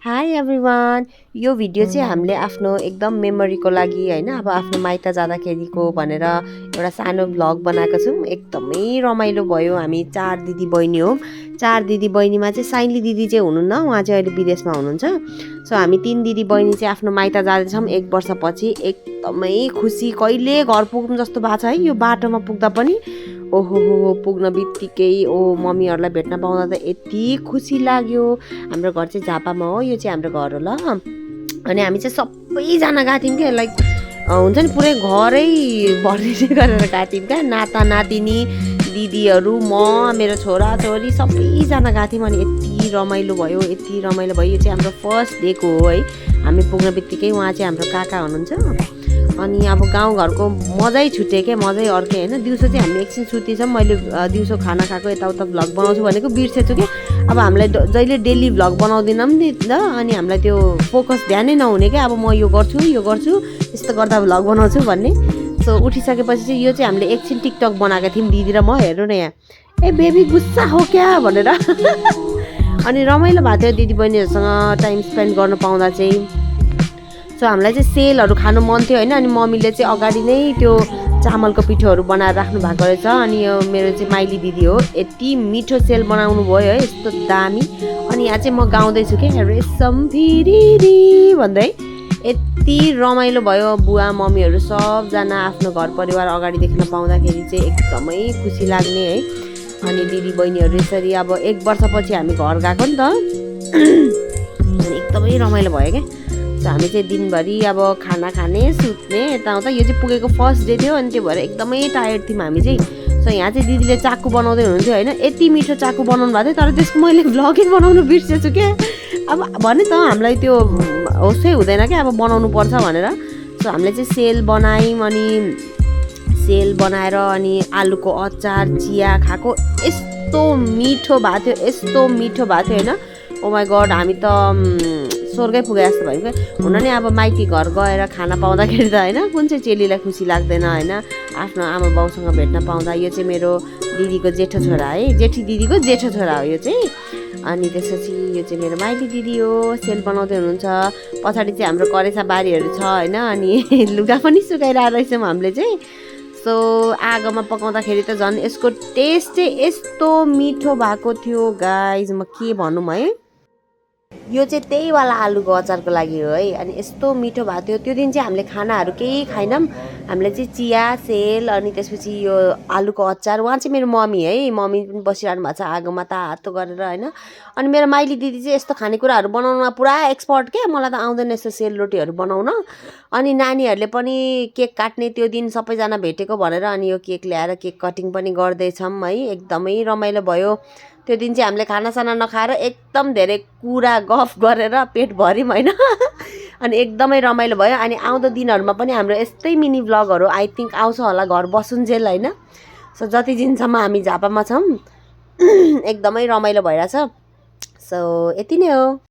High everyone. यो video चाहिँ हामीले आफ्नो एकदम मेमोरीको लागि हैन, अब आफ्नो माइत जाँदाखेरिको भनेर एउटा सानो भ्लग बनाएको छौँ। एकदमै रमाइलो भयो। हामी 4 दिदी बहिनी हौँ। 4 दिदी बहिनीमा चाहिँ साइली दिदी चाहिँ हुनुहुन्न, उहाँ चाहिँ अहिले विदेशमा हुनुहुन्छ। सो हामी 3 दिदी बहिनी चाहिँ आफ्नो माइत जाँदैछौँ 1 वर्षपछि। एकदमै खुसी, कहिले घर पुग्नु जस्तो भएको छ है यो बाटोमा पुग्दा पनि। ओहो हो, पुग्न बित्तिकै मम्मीहरूलाई भेट्न पाउँदा त यति खुसी लाग्यो। हाम्रो घर चाहिँ झापामा हो, यो चाहिँ हाम्रो घर हो ल। अनि हामी चाहिँ सबैजना गएको थियौँ क्या, लाइक हुन्छ नि पुरै घरै भर्ने गरेर गएको थियौँ क्या। नाता नातिनी, दिदीहरू, म, मेरो छोरा छोरी सबैजना गएको थियौँ। अनि यति रमाइलो भयो, यति रमाइलो भयो। यो चाहिँ हाम्रो फर्स्ट डेको हो है। हामी पुग्न बित्तिकै उहाँ चाहिँ हाम्रो काका हुनुहुन्छ। अनि अब गाउँघरको मजै छुट्यो क्या, मजै अर्कै होइन। दिउँसो चाहिँ हामी एकछिन सुतेछौँ। मैले दिउँसो खाना खाएको यताउता भ्लग बनाउँछु भनेको बिर्सेछु कि। अब हामीलाई जहिले डेली भ्लग बनाउँदैनौँ नि त, अनि हामीलाई त्यो फोकस ध्यानै नहुने क्या। अब म यो गर्छु यस्तो गर्दा भ्लग बनाउँछु भन्ने। सो उठिसकेपछि चाहिँ यो चाहिँ हामीले एकछिन टिकटक बनाएको थियौँ दिदी र म। हेर्नु न यहाँ, ए बेबी गुस्सा हो क्या भनेर। अनि रमाइलो भएको थियो दिदी बहिनीहरूसँग टाइम स्पेन्ड गर्न पाउँदा चाहिँ। सो हामीलाई चाहिँ सेलहरू खानु मन थियो होइन। अनि मम्मीले चाहिँ अगाडि नै त्यो चामलको पिठोहरू बनाएर राख्नु भएको रहेछ। अनि यो मेरो चाहिँ माइली दिदी हो, यति मिठो सेल बनाउनु भयो है, यस्तो दामी। अनि यहाँ चाहिँ म गाउँदैछु क्या, रेशम फिरी भन्दै। यति रमाइलो भयो। बुवा मम्मीहरू सबजना आफ्नो घर परिवार अगाडि देख्न पाउँदाखेरि चाहिँ एकदमै खुसी लाग्ने है। अनि दिदी बहिनीहरू यसरी अब 1 वर्षपछि हामी घर गएको नि त। अनि एकदमै रमाइलो भयो क्या। सो हामी चाहिँ दिनभरि अब खाना खाने, सुत्ने, यताउता। यो चाहिँ पुगेको फर्स्ट डे थियो, अनि त्यो भएर एकदमै टायर्ड थियौँ हामी चाहिँ। सो यहाँ चाहिँ दिदीले चाकु बनाउँदै हुनुहुन्थ्यो होइन। यति मिठो चाकु बनाउनु भएको थियो, तर त्यसको मैले भ्लगै बनाउनु बिर्सेछु क्या। अब भने त हामीलाई त्यो होसै हुँदैन क्या, अब बनाउनु पर्छ भनेर। सो हामीले चाहिँ सेल बनायौँ। अनि सेल बनाएर अनि आलुको अचार, चिया खाएको। यस्तो मिठो भएको थियो, यस्तो मिठो भएको थियो होइन। ओ माई गड, हामी त स्वर्गै पुगे जस्तो भयो क्या। हुन नि अब माइती घर गएर खाना पाउँदाखेरि त होइन, कुन चाहिँ चेलीलाई खुसी लाग्दैन होइन, आफ्नो आमा बाउसँग भेट्न पाउँदा। यो चाहिँ मेरो दिदीको जेठो छोरा है, जेठी दिदीको जेठो छोरा हो यो चाहिँ। अनि त्यसपछि यो चाहिँ मेरो माइती दिदी हो, सेल बनाउँदै हुनुहुन्छ। पछाडि चाहिँ हाम्रो करेसा बारीहरू छ होइन। अनि लुगा पनि सुकाइरहेको रहेछौँ हामीले चाहिँ। सो आगोमा पकाउँदाखेरि त झन् यसको टेस्ट चाहिँ यस्तो मिठो भएको थियो गाइज, म के भनौँ है। यो चाहिँ त्यही वाला आलुको अचारको लागि हो है। अनि यस्तो मिठो भएको थियो। त्यो दिन चाहिँ हामीले खानाहरू केही खाएनौँ। हामीले चाहिँ चिया, सेल, अनि त्यसपछि यो आलुको अचार। उहाँ चाहिँ मेरो मम्मी है, मम्मी पनि बसिरहनु भएको छ आगोमा तातो गरेर होइन। अनि मेरो माइली दिदी चाहिँ यस्तो खानेकुराहरू बनाउनुमा पुरा एक्सपर्ट क्या। मलाई त आउँदैन यस्तो सेलरोटीहरू बनाउन। अनि नानीहरूले पनि केक काट्ने त्यो दिन सबैजना भेटेको भनेर अनि यो केक ल्याएर केक कटिङ पनि गर्दैछौँ है। एकदमै रमाइलो भयो। त्यो दिन चाहिँ हामीले खानासाना नखाएर एकदम धेरै कुरा गफ गरेर पेट भऱ्यौँ होइन। अनि एकदमै रमाइलो भयो। अनि आउँदो दिनहरूमा पनि हाम्रो यस्तै मिनी भ्लगहरू आई थिङ्क आउँछ होला, घर बसुन्जेल होइन। सो जति दिनसम्म हामी झापामा छौँ एकदमै रमाइलो भइरहेछ। सो यति नै हो।